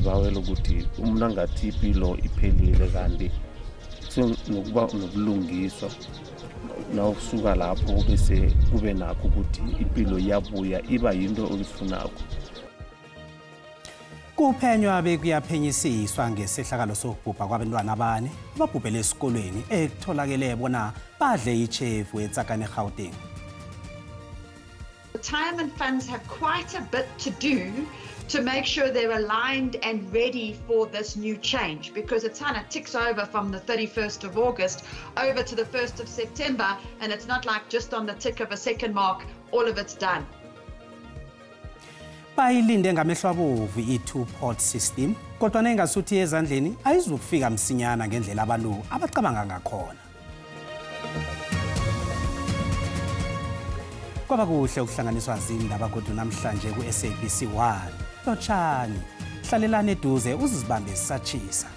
Siyazibawela ukuthi umuntu angathi ipilo iphelile, kanti senokuba nobulungiswa nawusuka lapho bese kube nakho ukuthi impilo iyabuya iba yinto oyifunako. Kuphenywa bekuyaphenyisiswa ngesehlakalo sokubhubha kwabantwana abane ababhubhele esikolweni ekutholakele bona badle ichefu eTsakane, eGauteng. Retirement funds have quite a bit to do to make sure they're aligned and ready for this new change, because it kind of ticks over from the 31st of August over to the 1st of September, and it's not like just on the tick of a second mark, all of it's done. Bayilinde ngamehlo abovu i-two-pot system, kodwa ingasuthi ezandleni ayizukufika msinyana ngendlela abantu abacabanga ngakhona. Kwaba kuhle ukuhlanganiswa zindaba kodwa namhlanje ku-SABC 1. Lotshani, hlalelani eduze uzizibambe zisatshisa.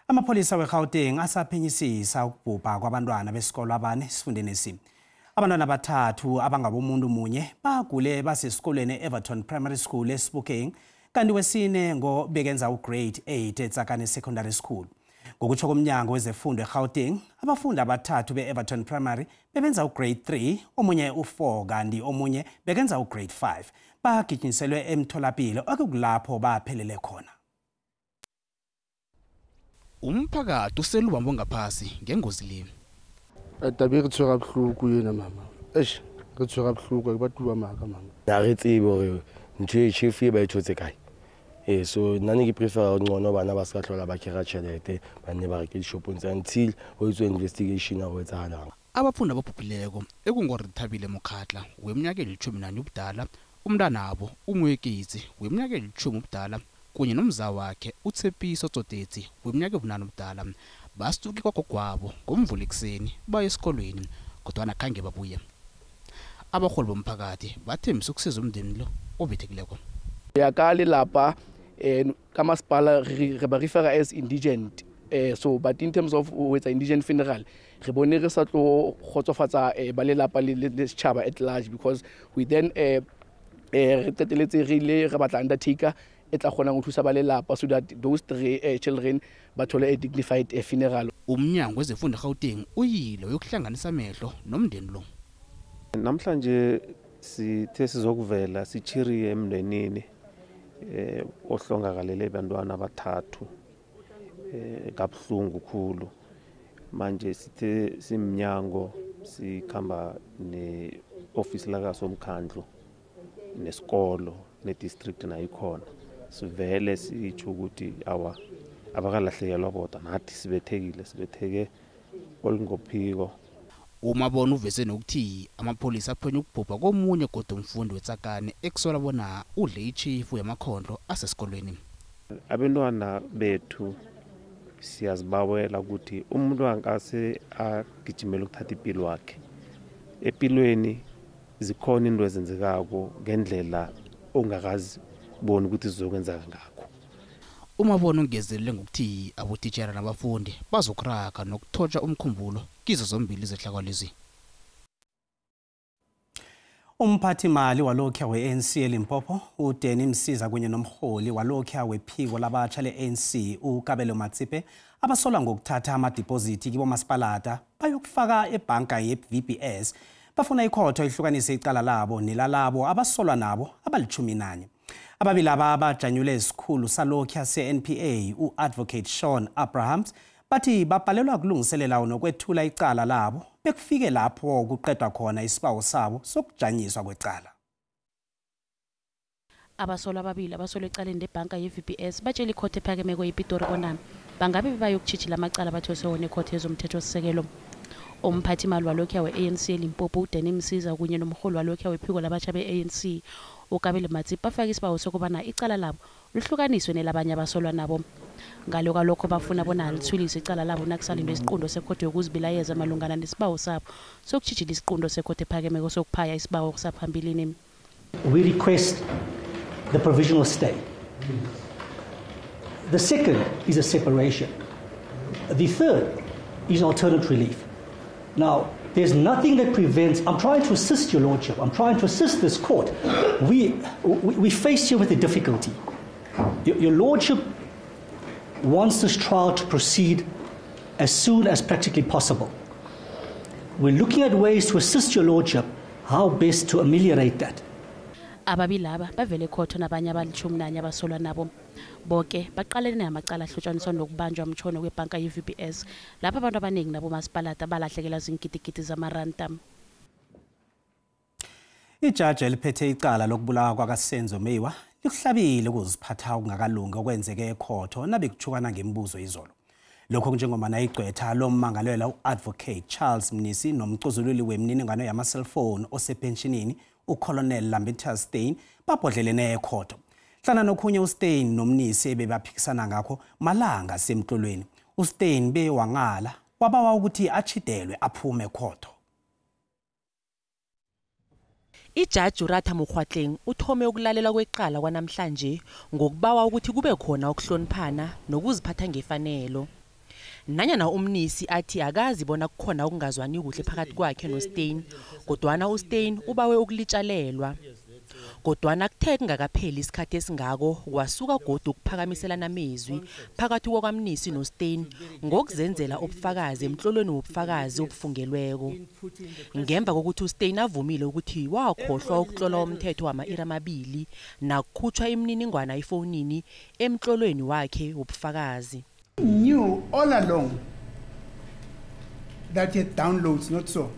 Amapholisa weGauteng asaphenyisisa ukubhubha kwabantwana besikolo abane esifundeni esi. Abantwana abathathu abangabomuntu munye bagule basesikolweni e-Everton Primary School eSebokeng, kanti wesine ngobekenza ugrade 8 eTsakane Secondary School. Ngokutsho komnyango wezefundo eGauteng, abafundi abathathu be-Everton Primary bebenza ugrade 3, omunye u4 kanti omunye bekenza ugrade 5. Bagijinyiselwe emtholapilo okukulapho baphelele khona. Umphakathi uselubambo ngaphasi ngengozi le. Taba e re tshwara bohloko ena mama. Eish, re tshwara bohloko ke batho ba maka mama. Ha re tsebe hore ntho e chefu e ba e thotse kae. So nna ne ke prefera ngcono bana ba ska hlola ba kera tjhelete, ba nne ba reke dishopong tsa until ho etswe investigation ya ho etsahalang. Abafundi ababhubhileko ekungoRethabile Mokhatla weminyaka eli-14 ubudala, umntanabo uMwekezi weminyaka eli-10 ubudala kunye nomza wakhe uTshepiso Tsotetsi weminyaka ebu-8 ubudala basuke kwagogwabo ngoMvulo ekuseni baye esikolweni, kodwana khange babuye. Abarholi bomphakathi bathembisa ukusiza umndeni lo obethekileko. Ya ka lelapa ka masepala re ba refera as indigent, so but in terms of ho etsa indigent funeral re bone re sa tlo kgotsofatsa ba lelapa le setjhaba at large, because we then re qeteletse re ile re batla undertaker e tla kgonang ho thusa ba lelapa so that those three children ba thole a dignified funeral. Umnyango wezefundo eGauteng uyile uyokuhlanganisa amehlo nomndeni lo. Namhlanje sithe sizokuvela sichiriye emndenini ohlongakalele abantwana abathathu kabuhlungu khulu. Manje sithe simnyango sikhamba ne-ofisi lakasomkhandlu nesikolo ne-district nayikhona, sivele sitsho ukuthi awa abakalahlekelwa bodwa, nathi sibethekile, sibetheke olungophiko. Umabona uveze nokuthi amapholisa aphenya ukubhubha komunye kodwa umfundi weTsakane ekusola bona udle ichifu yamakhondlo asesikolweni. Abantwana bethu siyazibawela ukuthi umuntu angase agijimele ukuthatha impilo wakhe. Empilweni zikhona into ezenzekako ngendlela ongakazi bona ukuthi sizokwenzeka ngakho. Umabona ungezelele ngokuthi abotitjhere nabafundi bazokuraga nokuthotsha umkhumbulo kizo zombili izehlakalo lezi. Umphathimali walokhuya we-ANC eLimpopo uDanny Msiza kunye nomholi walokhuya wephiko labatsha le-ANC uKabelo Matsipe abasolwa ngokuthatha amadiphozithi kibomasipalata bayokufaka ebhanka ye-VBS bafuna ikhotho ihlukanise icala labo nelalabo abasolwa nabo abali-14. Ababili aba abajanyule isikhulu salokhuya se-NPA u-Advocate Sean Abrahams bathi babhalelwa kulungiselela nokwethula icala labo bekufike lapho kuqedwa khona isibawo sabo sokujanyiswa kwecala. Abasolwa ababili abasolwa ecaleni lebhanka ye-VBS batshela ikhotho ephakemeko yePitori bona bangabe bayokutshitshila amacala abathweswe wona ekhotho yezomthethosisekelo. Umphathimali walokhuya we-ANC eLimpopo uDanny Msiza kunye nomholi walokhuya wephiko labatsha be-ANC uKabelo Matsipe bafake isibawo sokubana icala labo lihlukaniswe nelabanye abasolwa nabo. Ngalo kwalokho bafuna bona lithwiliswe icala labo nakusalindwe isiqundo sekhotho yokuzibilayeza malungana nesibawo sabo sokutshitshila isiqundo sekhotho ephakemeko sokuphaya isibawo saphambilini. We request the provisional stay. The second is a separation. The third is alternate relief. Now, there's nothing that prevents... I'm trying to assist your lordship. I'm trying to assist this court. We face here with a difficulty. Your lordship wants this trial to proceed as soon as practically possible. We're looking at ways to assist your lordship how best to ameliorate that. Ababili laba bavele ekhotho nabanye abali-11 abasolwa nabo. Bonke baqalene namacala ahlotshaniswa nokubanjwa mtjhono kwebhanka ye-VBS lapho abantu abaningi nabomasipalata balahlekelwa zingidigidi zamaranda. Ijaji eliphethe icala lokubulawa kwakaSenzo Meyiwa likuhlabile ukuziphatha okungakalungi okwenzeke ekhotho nabekuthukana ngemibuzo izolo. Lokho njengoba igqwetha lommangalelwa u-Advocate Charles Mnisi nomcozululi wemininingwane yama-cellphone osepensionini uColonel Lambertus Stein babhodlelene ekhotho. Hlana nokhunye uStein noMnisi ebebaphikisana ngakho malanga semhlolweni. uStein bewangala wabawa ukuthi achidelwe aphume ekhotho. Ijaji uRatha Mokgoatlheng uthome ukulalelwa kwecala kwanamhlanje ngokubawa ukuthi kube khona ukuhloniphana nokuziphatha ngefanelo. Nanyana uMnisi athi akazi bona kukhona ukungazwani kuhle phakathi kwakhe noStein, kodwana uStein ubawe ukulitshalelwa. Kodwana kuthe kungakapheli isikhathi esingako kwasuka godu ukuphakamiselana amezwi phakathi kwakaMnisi noStein ngokuzenzela ubufakazi emhlolweni wobufakazi obufungelweko. Ngemva kokuthi uStein avumile ukuthi wakhohlwa ukutlola umthetho wama-iri amabili nakukhutshwa imininingwana efonini emhlolweni wakhe wobufakazi. Knew all along that he had downloads, not so.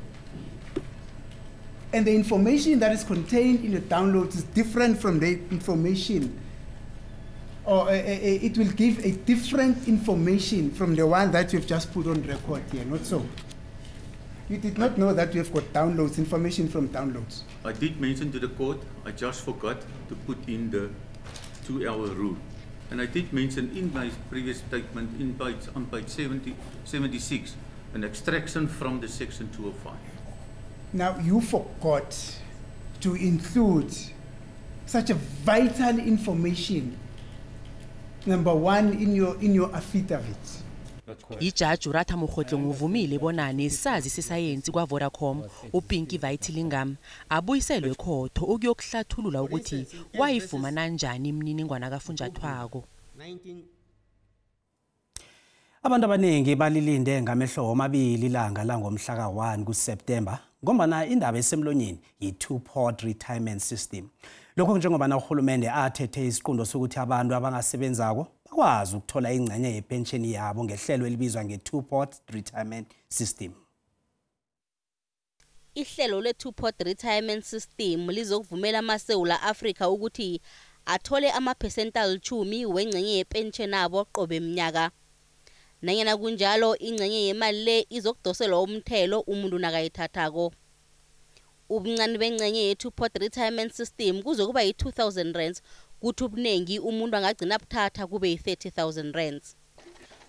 And the information that is contained in the downloads is different from the information, or it will give a different information from the one that you've just put on record here, not so. You did not know that you have got downloads, information from downloads. I did mention to the court, I just forgot to put in the 2-hour rule. And I did mention in my previous statement in page, on page 76, an extraction from the section 205. Now, you forgot to include such a vital information, number one, in your affidavit. Ijaji uRatha Mokgoatlheng uvumile bona nesazi sesayensi kwaVodacom uPinky Vythilingam abuyiselwe ekhotho ukuyokuhlathulula ukuthi wayifumana njani imininingwana kafunjathwako. Abantu abaningi balilinde ngamehlo omabili ilanga langomhla ka-1 kuSeptemba ngombana indaba esemlonyeni yi-two-pot retirement system. Lokho njengoba uhulumende athethe isiqundo sokuthi abantu abangasebenzako bakwazi ukuthola ingxenye yepensheni yabo ngehlelo elibizwa nge-two-pot retirement system. Ihlelo le-two-pot retirement system lizokuvumela amaSewula Afrika ukuthi athole amaphesenti ali-10 wengxenye yepensheni abo qobe mnyaka. Nanyana kunjalo ingxenye yemali le izokudoselwa umthelo umuntu nakayithathako. Ubuncane bengxenye ye-two-pot retirement system kuzokuba yi-2000 rands, kuthi ubunengi umuntu angagcina buthatha kube yi-30,000 rands.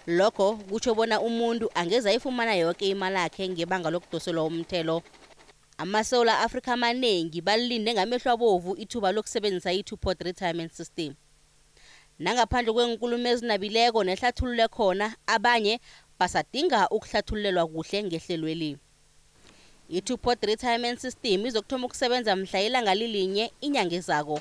Lokho kutjho bona umuntu angeze ayifumana yoke imali yakhe ngebanga lokudoselwa umthelo. AmaSewula Afrika amanengi balilinde ngamehlo abovu ithuba lokusebenzisa i-two-pot retirement system. Nangaphandle kwenkulumo ezinabileko nehlathululo khona, abanye basadinga ukuhlathululelwa kuhle ngehlelweli. I-two-pot retirement system izokuthoma ukusebenza mhla ilanga lilinye inyanga ezako.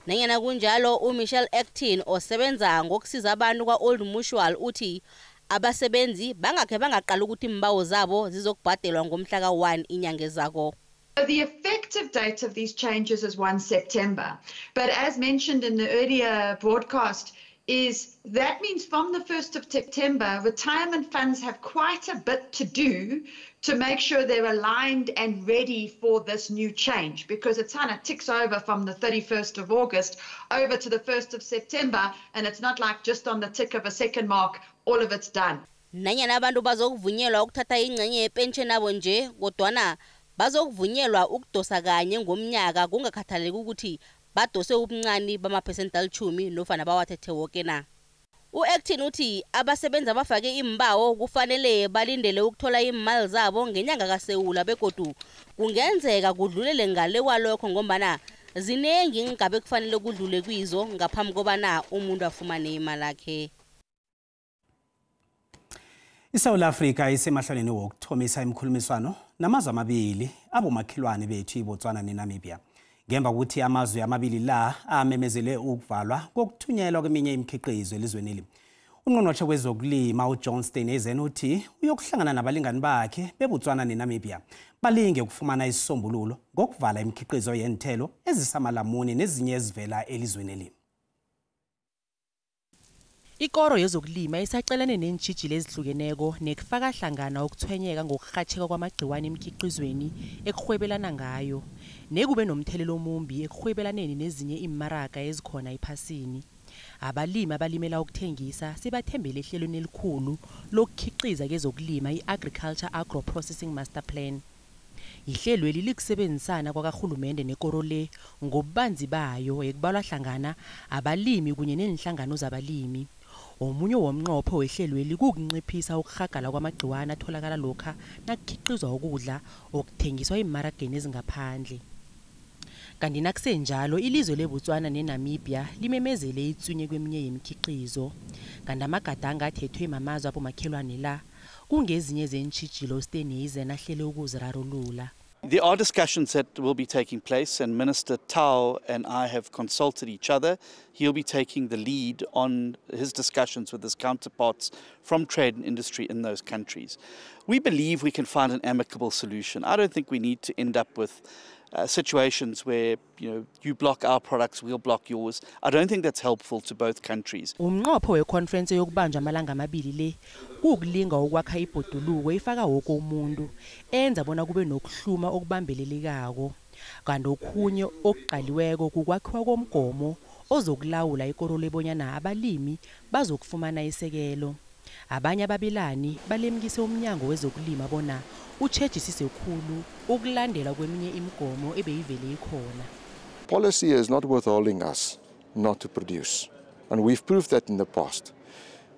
Nanyana kunjalo, uMichelle Acton osebenza ngokusiza abantu kwa-Old Mutual uthi abasebenzi bangakhe bangaqala ukuthi imbawo zabo zizokubhadelwa ngomhla ka-1 inyanga ezako. The effective date of these changes is 1 September. But as mentioned in the earlier broadcast, is that means from the 1st of September, retirement funds have quite a bit to do to make sure they're aligned and ready for this new change, because it kind of ticks over from the 31st of August over to the 1st of September, and it's not like just on the tick of a second mark, all of it's done. Nanyana abantu bazokuvunyelwa ukuthatha ingxenye yepensheni abo nje, kodwana bazokuvunyelwa ukudosa kanye ngomnyaka kungakhathaleki ukuthi badose ubuncane bamaphesenti ali-10 nofana bawathethe woke na. U-Acton uthi abasebenzi abafake imbawo kufanele balindele ukuthola imali zabo ngenyanga kaSewula, begodu kungenzeka kudlulele ngale kwalokho ngombana zinengi ingabe kufanele kudlule kwizo ngaphambi kobana umuntu afumane imali yakhe. ISouth Africa isemahlelweni wokuthomisa imikhulumiswano namazwe amabili abomakhelwane bethu iBotswana neNamibia. Ngemva kokuthi amazwe amabili la amemezele ukuvalwa kokuthunyelwa kweminye imikhiqizo elizweni. Ungqongqotjhe wezokulima uJohn Steenhuisen uthi uyokuhlangana nabalingani bakhe beBotswana neNamibia balinge ukufumana isisombululo ngokuvala imikhiqizo yenthelo ezisamalamune nezinye ezivela elizweni. Ikoro yezokulima isacelene neentjhijilo ezihlukeneko nekufaka hlangana ukuthwenyeka ngokurhatjheka kwamagciwane emikhiqizweni ekuhwebelana ngayo nekube nomthelelo omumbi ekuhwebelaneni nezinye iimaraga ezikhona ephasini. Abalimi abalimela ukuthengisa sebathembele ehlelweni elikhulu lokukhiqiza kezokulima i-Agriculture Agro-Processing Master Plan. Ihlelweli likusebenzisana kwakarhulumende nekoro le ngobubanzi bayo ekubalwa hlangana abalimi kunye neenhlangano zabalimi. Omunye womnqopho wehlelweli kukunciphisa ukurhagala kwamagciwane atholakala lokha nakukhiqizwa ukudla okuthengiswa eemarageni ezingaphandle. Kanti nakusenjalo ilizwe leBotswana neNamibia limemezele itsunye kweminye yemikhiqizo. Kanti amagadango athethwe mamazwe abomakhelwane la kungezinye zeentjhijilo uSteenhuisen ahlele ukuzirarulula. There are discussions that will be taking place, and Minister Tau and I have consulted each other. He'll be taking the lead on his discussions with his counterparts from trade and industry in those countries. We believe we can find an amicable solution. I don't think we need to end up with situations where you block our products, we'll block yours. I don't think that's helpful to both countries. Umnqopho weconference yokubanjwa amalanga amabili le kukulinga ukwakha ibhoduluko ifaka wonke umuntu enza bona kube nokuhluma okubambelelekako. Kanti okhunye okuqaliweko kukwakhiwa komgomo ozokulawula ikoro lebonyana abalimi bazokufumana isekelo. Abanye ababelani balemkise umnyango wezokulima bona utjhejisise khulu ukulandela kweminye imigomo ebeyivele ikhona. Policy is not withholding us not to produce, and we've proved that in the past.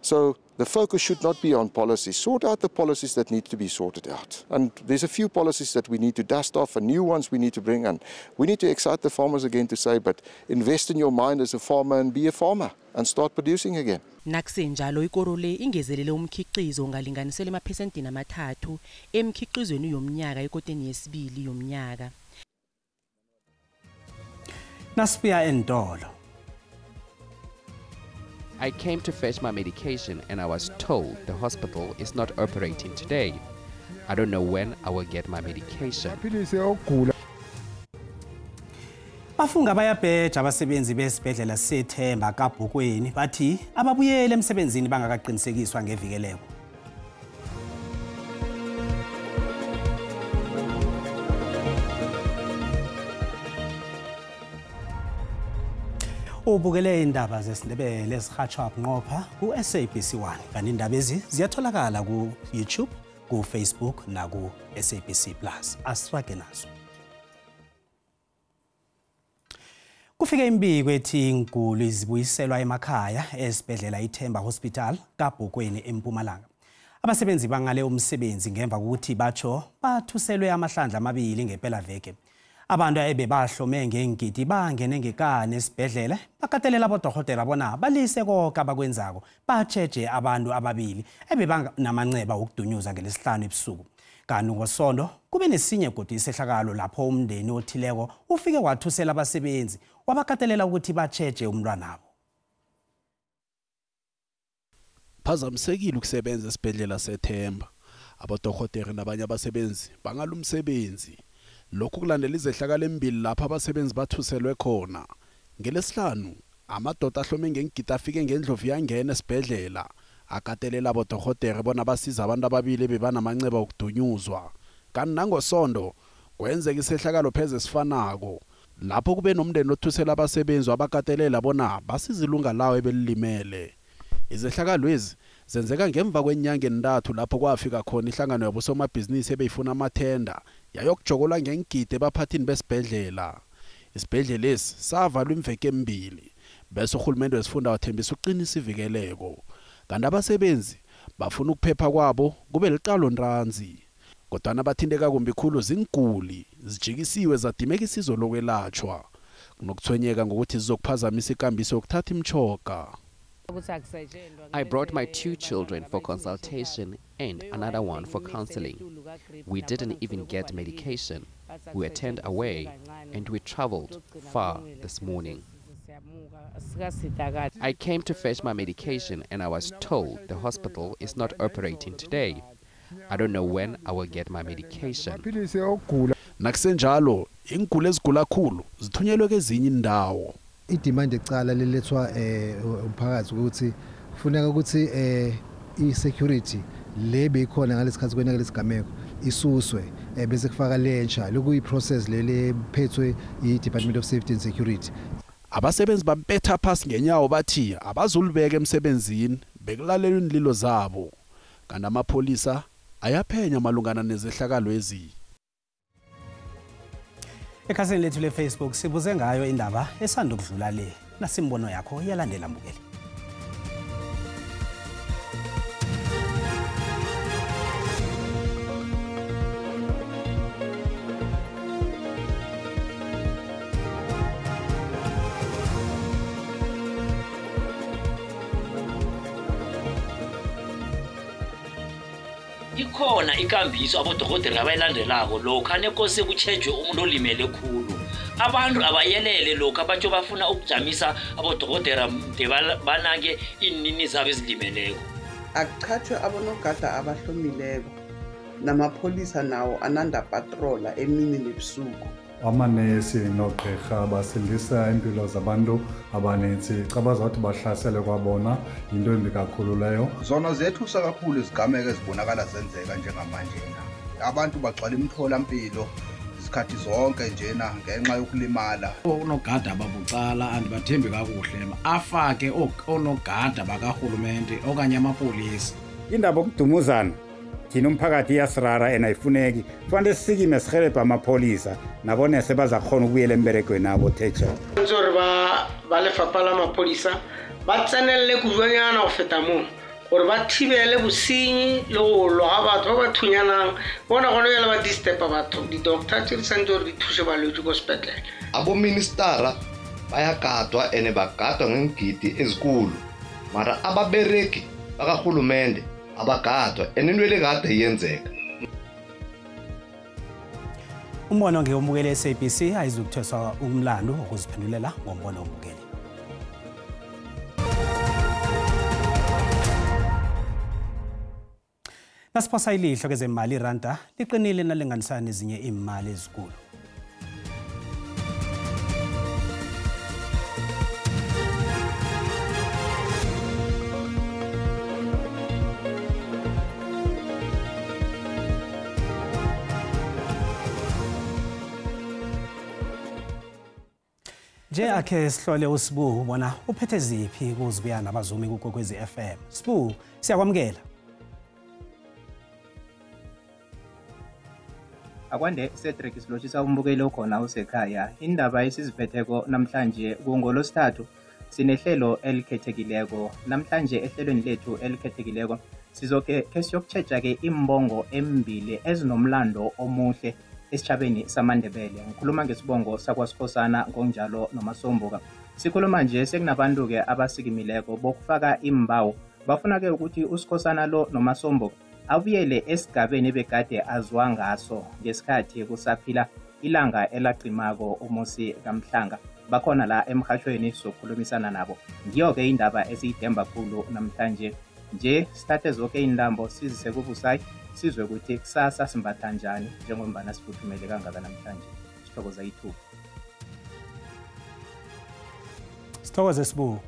So the focus should not be on policy. Sort out the policies that need to be sorted out. And there's a few policies that we need to dust off and new ones we need to bring. And we need to excite the farmers again to say, but invest in your mind as a farmer and be a farmer and start producing again. Nakusenjalo ikoro le ingezelele umkhiqizo ongalinganiselwa emaphesentini 3 emkhiqizweni yomnyaka ekoteni yesibili yomnyaka. Nasibuya entolo. I came to fetch my medication and I was told the hospital is not operating today. I don't know when I will get my medication. Bafunga bayabheja abasebenzi besibhedlela seThemba kaBhokweni bathi ababuyele emsebenzini bangakaqinisekiswa ngevikeleko. Ubukele indaba zesiNdebele ezirhatjhwa bunqopha ku-SABC 1. Kanti indaba ezi ziyatholakala ku-YouTube, ku-Facebook naku-SABC Plus. Asifake nazo. Kufike imbiko ethi inkulu izibuyiselwa emakhaya esibhedlela iThemba Hospital kaBhokweni eMpumalanga. Abasebenzi bangale umsebenzi ngemva kokuthi batsho bathuselwe amahlandla amabili ngempelaveke. Abantu ebebahlome ngengidi bangene ngekani esibhedlela bakatelela abodokotela bona balise konke abakwenzako batsheje abantu ababili ebebanamanxeba okudunyuza ngelesihlanu ebusuku. Kanti ngoSonto kube nesinye godu isehlakalo lapho umndeni othileko ufike wathusela abasebenzi wabakatelela ukuthi batsheje umntwanabo. Phazamisekile ukusebenza esibhedlela seThemba. Abodokotela nabanye abasebenzi bangalumsebenzi. Lokhu kulandela izehlakalo embili lapho abasebenzi bathuselwe khona. Ngelesihlanu amadoda ahlome ngengidi afike ngendlovu yangena esibhedlela akatelela abodokotela bona basiza abantu ababili ebebanamanxeba okudunyuzwa. Kanti nangoSonto kwenzeka isehlakalo pheze esifanako lapho kube nomndeni othusela abasebenzi abakatelela bona basiza ilunga lawo ebelilimele. Izehlakalo ezi zenzeka ngemva kwenyanga entathu lapho kwafika khona ihlangano yabosomabhizinisi ebeyifuna amathenda yayokujokolwa ngengidi ebaphathini besibhedlela. Isibhedlela esi savalwa imveke embili bese urhulumende wesifunda wathembisa ukuqinisa ivikeleko. Kanti abasebenzi bafuna ukuphepha kwabo kube liqalo ntanzi. Kodwana bathinteka kumbi khulu zinguli zijikisiwe zadimeka isizo lokwelatshwa. Kunokuthwenyeka ngokuthi zizokuphazamisa ikambiso yokuthatha imtjhoga. I brought my 2 children for consultation and another one for counseling. We didn't even get medication. We were turned away and we traveled far this morning. I came to fetch my medication and I was told the hospital is not operating today. I don't know when I will get my medication. Nakusenjalo ingule ezigula khulu zithunyelwe kezinye indawo. Idemand ecala lelethwa umphakathi ukuthi kufuneka ukuthi i-security le beyikhona ngalesikhathi kweneka lesigameko isuswe bese kufaka lentsha lokuyi process lele phethwe i-Department of Safety and Security. Abasebenzi bampetha phasi ngenyawo bathi abazulubeka emsebenzini bekulalela inlilo zabo. Kanti amapholisa ayaphenya malungana nezehlakalo ezi. Ekhasini lethu le-Facebook sibuze ngayo indaba esanda ukudlula le. Nasimbono yakho iyalandela mbukeli. Ikhona ikambiso abodokotela abayilandelako lokha nekose kutshejwe umuntu olimele khulu. Abantu abayelele lokha batsho bafuna ukujamisa abodokotela banake iinini zabo ezilimeleko. Akuchatshwe abonogada abahlomileko namapholisa nawo ananda patrola emini nebusuku. Amanesi nogqirha basindisa impilo zabantu abaninzi. Xa bazathi bahlasele kwabona yinto embi kakhulu leyo. Zona zethusa kakhulu izigameko ezibonakala zenzeka njengamanje. Abantu bagcwala imitholampilo izikhathi zonke njena ngenxa yokulimala. Onogada ababucala andibathembi kakuhle, afake onogada bakarhulumente okanye amapolisa. Indaba yokudumuzana thina umphakathi iyasirara and ayifuneki. Kufanele sisikime sihelebhe amapholisa nabonese bazakhona ukubuyela emberegweni abo teacher. Gore ba lefapha la mapholisa ba tsenelele kudunyana go feta moo gore ba thibele bosenyi le go lwa ga batho ba ba thunyanang bona gone jale ba disturba batho. Di-doctor tse di santse gore di thuse balwetse ko sepetlele. Aboministara bayagadwa ene bagadwa ngeengidi ezikulu, mara ababereki bakarhulumende abagadwa ene into le kade iyenzeka. Umbono ngewomukeli SABC ayizukuthweswa umlando wokuziphendulela ngombono womukeli. Nasiphosa ilihlo kezemali iranda liqinile nalinganisana nezinye iimali ezikulu. Nje akhe sihlole uSibu bona uphethe ziphi kuzibuya nabazumi kuKwekwezi FM. Sibu, siyakwamukela. Akwande Cedric, silotshisa umbukeli okhona usekhaya. Indaba esiziphetheko namhlanje kungolosithathu sinehlelo elikhethekileko. Namhlanje ehlelweni lethu elikhethekileko sizoke ke siyokutshetsha-ke imbongo embili ezinomlando omuhle esitshabeni samaNdebele. Ngikhuluma ngesibongo sakwaSikhosana ngokunjalo noMasombuka. Sikhuluma nje sekunabantu-ke abasikimileko bokufaka imbawo. Bafuna-ke ukuthi uSikhosana lo noMasombuka abuyele esigabeni ebegade aziwa ngaso ngesikhathi kusaphila ilanga elacimako uMusi kaMhlanga. Bakhona la emhashweni sokukhulumisana nabo. Ngiyo-ke indaba esiyidemba khulu namhlanje. Nje sithathe zonke intambo sizise kuBusayi sizwe ukuthi kusasa simbatha njani njengombana sifuthumele kangaka namhlanje. Sithokoza ithuba. Sithokoze Sibu.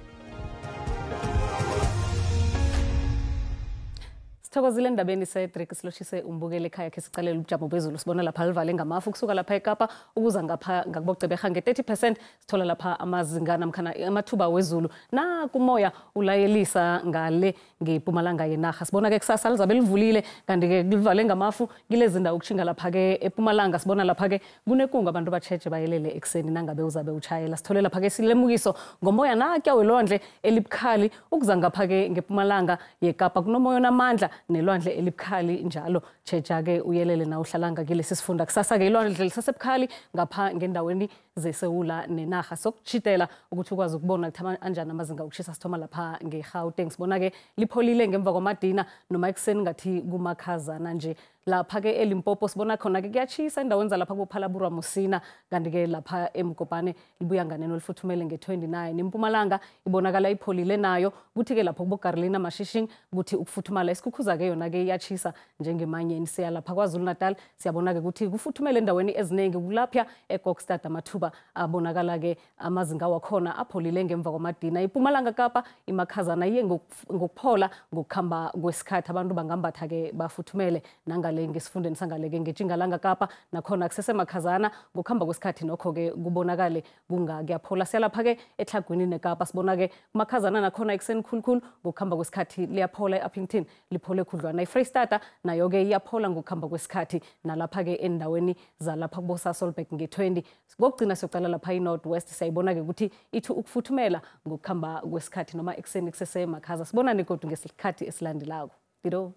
Sithokozile endabeni Cedric, siloshise umbukeli ekhaya khe siqalele ubujamo bezulu. Sibona lapha livale ngamafu kusuka lapha eKapa ukuza ngapha ngakubocebeka nge-30% sithola lapha amazinga namkhana amathuba wezulu na kumoya ulayelisa ngale ngePumalanga yenarha. Sibona ke kusasa lizabe livulile kanti ke livale ngamafu kilezi ndawo ukushinga lapha ke ePumalanga. Sibona lapha ke kunekungu abantu batsheje bayelele ekuseni nangabe uzabe uchayela. Sithole lapha ke silemukiso ngomoya nakuya welwandle elibukhali ukuza ngapha ke ngePumalanga yeKapa kunomoya onamandla nelwandle elibukhali njalo. Tjheja-ke uyelele na uhlala ngakilesi sifunda. Kusasa-ke ilwandle lisasebukhali ngapha ngendaweni zesewula nenarha. Sokutjhidela ukuthi ukwazi ukubona ukuthi anjani amazinga okushisa, sithoma lapha nge-Gauteng. Sibona-ke lipholile ngemva kwamadina noma ekuseni ngathi kumakhazana nje. Lapha-ke eLimpopo sibona khona-ke kuyatshisa endaweni zalapha kuboPhalaborwa, Musina, kanti-ke lapha eMgobane libuya nganeno lifuthumele nge-29. Impumalanga ibonakala ipholile nayo, kuthi-ke lapho kuboGarlina Mashishing kuthi ukufuthumala. Isikhukhuza-ke yona-ke iyatshisa njengemanyeni. Siya lapha KwaZulu Natal, siyabona-ke ukuthi kufuthumele endaweni eziningi. Kulapha eKokstad amathuba abonakala-ke amazinga wakhona apholile ngemva kwamadina. Impumalanga Kapa imakhazana iye ngokuphola ngokukhamba kwesikhathi, abantu bangambatha-ke bafuthumele. Nangale ngesifundeni sangaleke ngetjingalanga Kapa nakhona kusesemakhazana ngokuhamba kwesikhathi, nokho-ke kubonakale kuyaphola. Siyalapha-ke eTlhagwini neKapa, sibona-ke kumakhazana nakhona ekuseni khulukhulu, ngokuhamba kwesikhathi liyaphola. E-Upington liphole khudlwana. IFreystata nayo-ke iyaphola ngokuhamba kwesikhathi, nalapha-ke endaweni zalapha kuboSasolburg nge-20. Kokugcina siyocala lapha i-North West, siyayibona-ke ukuthi ithi ukufuthumela ngokuhamba kwesikhathi noma ekuseni kusesemakhaza. Sibonane godu ngesikhathi esilandelako. Dido.